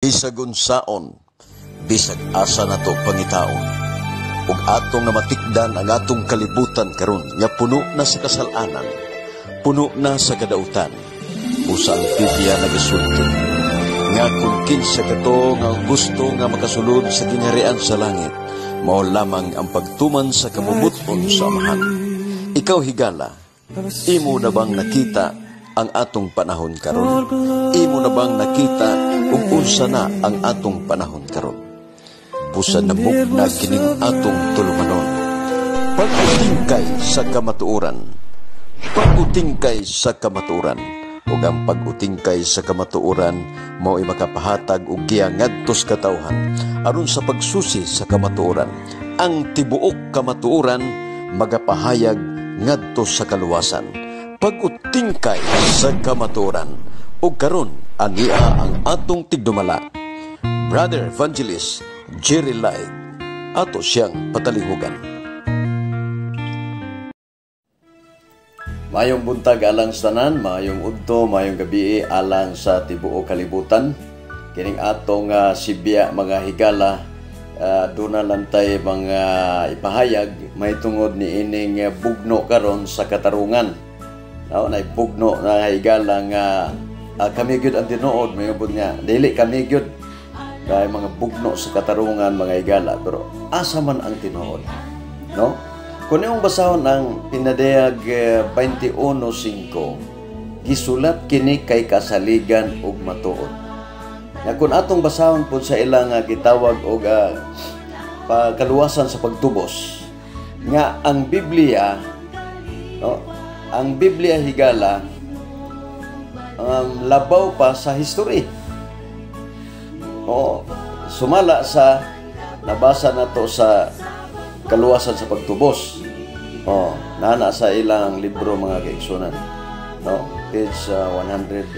Bisag unsaon, bisag asa nato pangitaon, ug atong namatikdan ang atong kalibutan karon nga puno na sa kasalanan, puno na sa kadautan, usa ang Biblia nagasulti nga kung kinsa kato nga gusto nga makasulod sa gingharian sa langit, mao lamang ang pagtuman sa kabubut-on sa Amahan. Ikaw, higala, imo na bang nakita ang atong panahon karon? Imo na bang nakita ug unsa na ang atong panahon karon? Busa namugna kining atong tulumanon. Pag-utingkay sa kamatuoran. Pag-utingkay sa kamatuoran. Ug ang pag-utingkay sa kamatuoran mao'y makapahatag og giya ngadto sa katawhan aron sa pagsusi sa kamatuoran. Ang tibuok kamatuoran magapahayag ngadto sa kaluwasan. Pag-utingkay sa kamatuoran. Ug karon ania ang atong tigdumala, Brother Evangelist Jerry Light. Ato siyang patalihugan. Mayong buntag alang sa tanan, mayong udto, mayong gabi alang sa tibuok kalibutan. Kining atong sibya, mga higala, duna lang tay mga ipahayag mahitungod ni ining bugno karon sa katarungan. No, nay bugno na, higala, nga kami gyud ang tinuod, may ubod nga dili kami gyud kay mga bugno sa katarungan, mga higala, pero asa man ang tinuod, no? Kung iyong basahon ang Pinadayag 21.5, gisulat kini kay kasaligan ug matuod. Nga kung atong basahon pud sa ilang gitawag og pagkaluwasan sa pagtubos, nga ang Biblia, no, ang Biblia, higala, labaw pa sa history. O, sumala sa nabasa nato sa kaluwasan sa pagtubos. Oh, nana sa ilang libro, mga kaigsunan. No, page 119.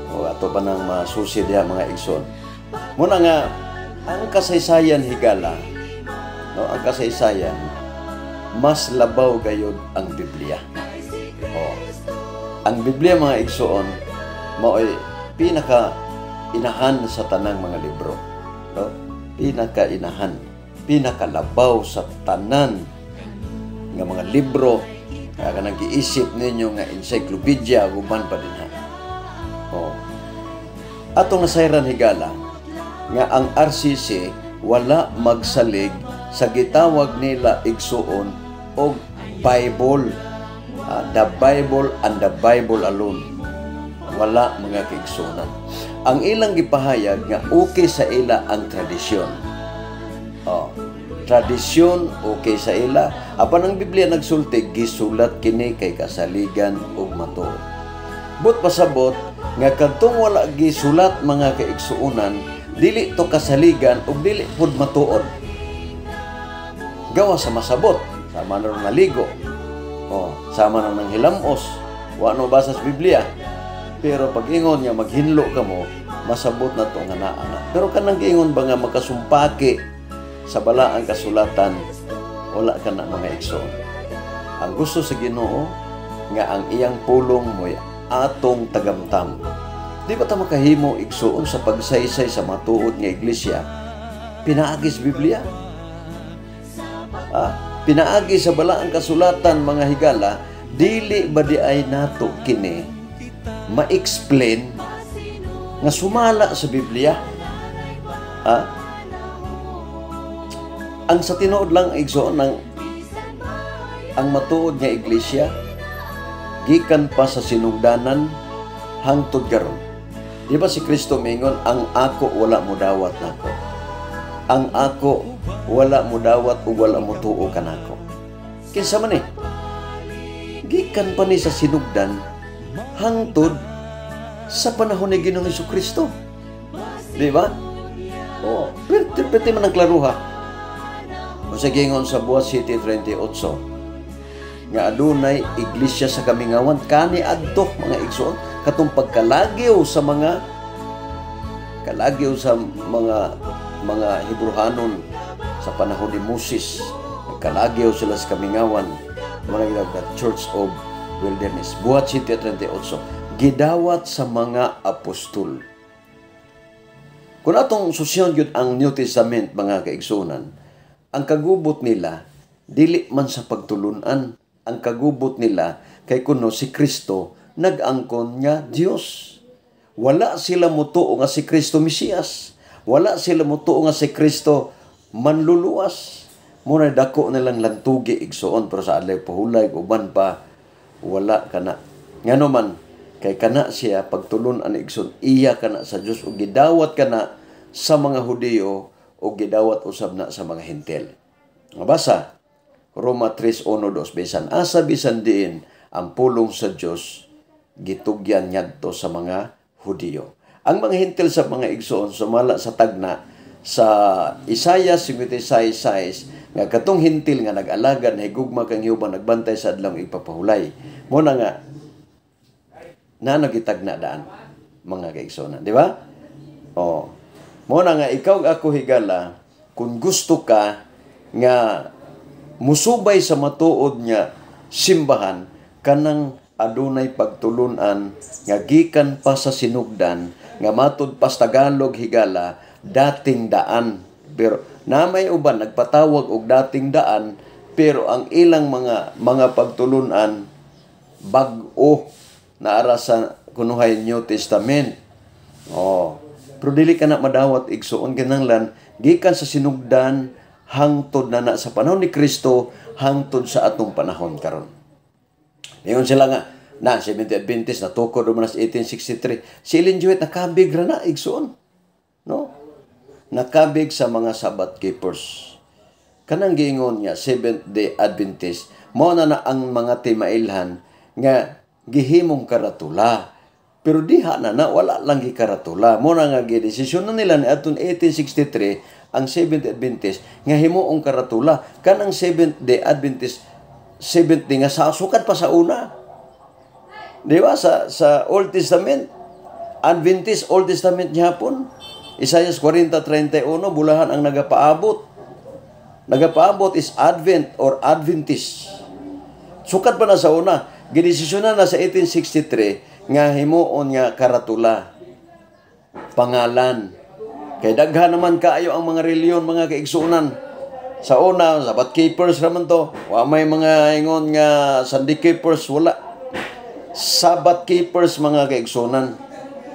O ato pa nang masusi diha, mga igsoon. Muna nga ang kasaysayan, higala, no, ang kasaysayan mas labaw gayod ang Biblia. Oh. Ang Biblia, mga igsoon, mao'y pinaka inahan sa tanang mga libro. No? Pinaka inahan, pinakalabaw sa tanan nga mga libro nga kanang giisip ninyo nga encyclopedia, uban pa din ha. Oh. Atong nasayran, higala, nga ang RCC wala magsalig sa gitawag nila, igsuon, og Bible. The Bible and the Bible alone. Wala, mga kaigsuonan. Ang ilang gipahayag nga okay sa ila ang tradisyon. Oh, tradisyon okay sa ila. Apan ang Biblia nagsulti, gisulat kini kay kasaligan ug matuod. But pasabot nga kadtong wala gisulat, mga kaigsuonan, dili to kasaligan ug dili pud matuod. Gawa sa masabot, sama na ron naligo. Oh, sama na ng hilamos. Wa no basa sa Biblia. Pero pag ingon nga maghinlo kamo, masabot na to nga naa na. Pero kanang giingon ba nga makasumpaki sa balaang kasulatan, wala ka na, mga igsoon. Ang gusto sa Ginoo nga ang iyang pulong mo'y atong tagamtam. Di ba ta makahimo, igsoon, sa pagsaysay sa matuod nga iglesia pinaagi sa Biblia? Ah, pinaagi sa balaang kasulatan, mga higala, dili ba di ay nato kini ma-explain nga sumala sa Biblia? Ah? Ang sa tinuod lang, igsoon, ang matuod nga iglesia gikan pa sa sinugdanan hangtod karon. Di ba si Kristo mingon, "Ang ako wala mo dawat nako. Ang ako wala mo dawat ug wala mo tuo kanako"? Kinsa man eh? Gikan pa ni sa sinugdan hangtod sa panahon ni Ginoong Kristo. Di ba? Oh, pwede, pwede man ang klaruha. O sa gingon sa Buhat 7:38 nga adunay iglesia sa kamingawan kani adto, mga igsoon, katong pagkalagyo sa mga kalagyo sa mga Hebrehanon sa panahon ni Moses. Nagkalagyo sila sa kamingawan, mga gitawag the Church of Wilderness. Buhat 7:38, gidawat sa mga apostol. Kung atong susyon gyud ang New Testament, mga kaigsunan, ang kagubot nila dili man sa pagtulunan. Ang kagubot nila kay kuno si Kristo nag-angkon nga Dios. Wala sila mutuo nga si Kristo Mesiyas. Wala sila mutuo nga si Kristo manluluwas. Muna dako nilang lantugi, igsuon, pero sa adlaw pahulay uban pa wala kana. Ngano man kay kana siya pagtulun-an, igsoon, iya kana sa Dios ug gidawat kana sa mga Hudiyo ug gidawat usab na sa mga Hentil. Mabasa Roma 3:1-2, bisan asa bisan diin ang pulong sa Dios gitugyan ngadto sa mga Hudiyo. Ang mga Hentil sa mga igsoon sumala sa tagna sa Isaiah 56:6 nga katong Hentil nga nag-alagad na higugma kang Jehova, nagbantay sa adlaw igpapahulay. Mo na nga na nagitagna daan mga kaigsuonan, di ba? Oh. Mo na nga ikaw ako higala, kung gusto ka nga musubay sa matuod nga simbahan, kanang adunay pagtulunan nga gikan pa sa sinugdan nga matud pa sa Tagalog, higala, dating daan. Pero na may uban nagpatawag og dating daan, pero ang ilang mga pagtulunan bag-o naara sa kunuhay New Testament. Oh. Pero dili ka na madawat, igsuon, kinahanglan gikan sa sinugdan hangtod na na sa panahon ni Kristo hangtod sa atong panahon karon. Ingon sila nga na Seventh Adventist natukod man sa 1863. Si Ellen G. White nakabig ra na, igsuon. No? Nakabig sa mga Sabbath keepers. Kanang giingon nga Seventh Day Adventist, mao na na ang mga timailhan nga gihimong karatula. Pero diha na na wala lang gikaratula. Mo na nga gidesisyon na nila ni atong 1863 ang Seventh Adventist nga himuong karatula. Kanang Seventh Day Adventist, Seventh Day nga sa sukad pa sa una. Di ba? Sa Old Testament, Adventist Old Testament gihapon. Isaiah 40:31, bulahan ang nagapaabot. Nagapaabot is Advent or Adventist. Sukad pa na sa una. Gidesisyonan na sa 1863 nga himuon nga karatula. Pangalan. Kay daghan naman kaayo ang mga reliyon, mga kaigsuonan. Sa una, Sabbath keepers raman to. Wa may mga ingon nga Sunday keepers, wala. Sabbath keepers, mga kaigsuonan.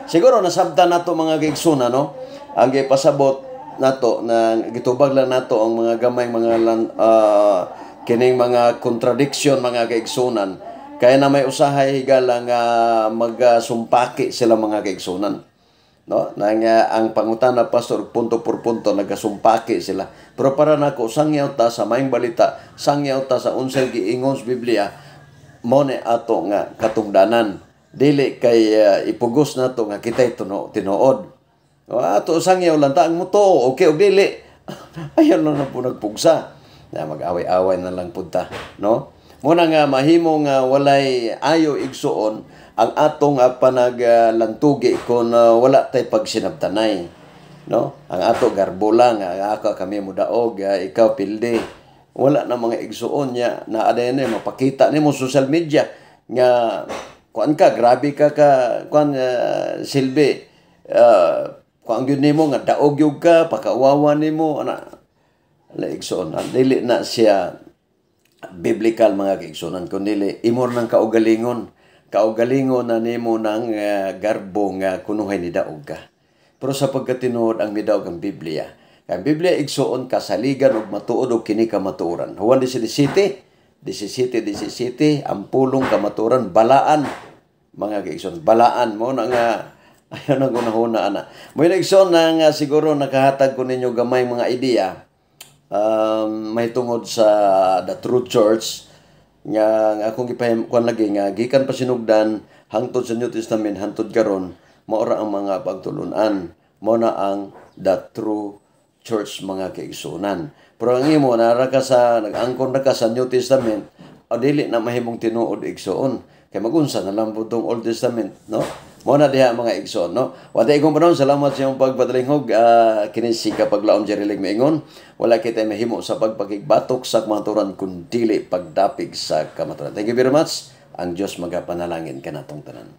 Siguro nasabtan nato, mga kaigsuonan, no? Ang gipasabot nato na gitubag lang nato ang mga gamay mga kining mga contradiction, mga kaigsuonan. Kaya na may usahay, higala, nga magsumpaki sila, mga kaigsuonan. No? Na nga ang pangutana, pastor, punto por punto nagasumpaki sila. Pero para nako, sangyaw ta sa maayong balita, sangyaw ta sa unsay giingon sa Biblia, mo ni ato nga katungdanan. Dili kay ipugos nato nga kitay tinuod. O, ato sangyaw lang ta ang muto, okay og dili. Ayaw lang na po nagpugsa. Na mag-away-away na lang punta, no? Muna nga mahimo nga walay ayo, igsuon, ang atong panaglantugi kung wala tay pagsinabtanay, no? Ang ato garbo lang, ako kami mudaog, ikaw pildi. Wala na, mga igsuon niya na aday na mapakita nimo social media nga kuan ka, grabe ka ka kuan, silbi kuan gyud nimo nga daog gyud ka, pakauwawa nimo ana. La, igsuon, dili na siya biblical, mga kaigsunan, kun dili imo nang kaugalingon, kaugalingon na nimo nang garbo nga kunuhay ni daog ka. Pero sa pagkatinuod, ang midaog ang Biblia. Ang Biblia, igsuon, kasaligan og matuod og kini kamatuoran. Juan 17, 17, 17, ang pulong kamatuoran, balaan, mga kaigsoon, balaan mo na nga ayaw na gunahuna ana. Mo igsoon na nga siguro nakahatag ko ninyo gamay mga idea mahitungod sa The True Church nga nga akong gipahim kuan lagi nga gikan pa sinugdan hangtod sa New Testament hangtod karon, mao ra ang mga pagtulunan, mao na ang The True Church, mga kaigsuonan. Pero ang imo nara ka sa nag-angkon ra ka sa New Testament, o dili na mahimong tinuod, igsuon, kay magunsa na lang pud tong Old Testament, no? Mo na diha, mga igsoon, no? Wa tay igong panahon, salamat sa iyong pagpadalinghog. Kini si Kapaglaom Jerilig maingon. Wala kita mahimo sa pagpakigbatok sa kamaturan kun dili pagdapig sa kamaturan. Thank you very much. Ang Dios magapanalangin kanatong tanan.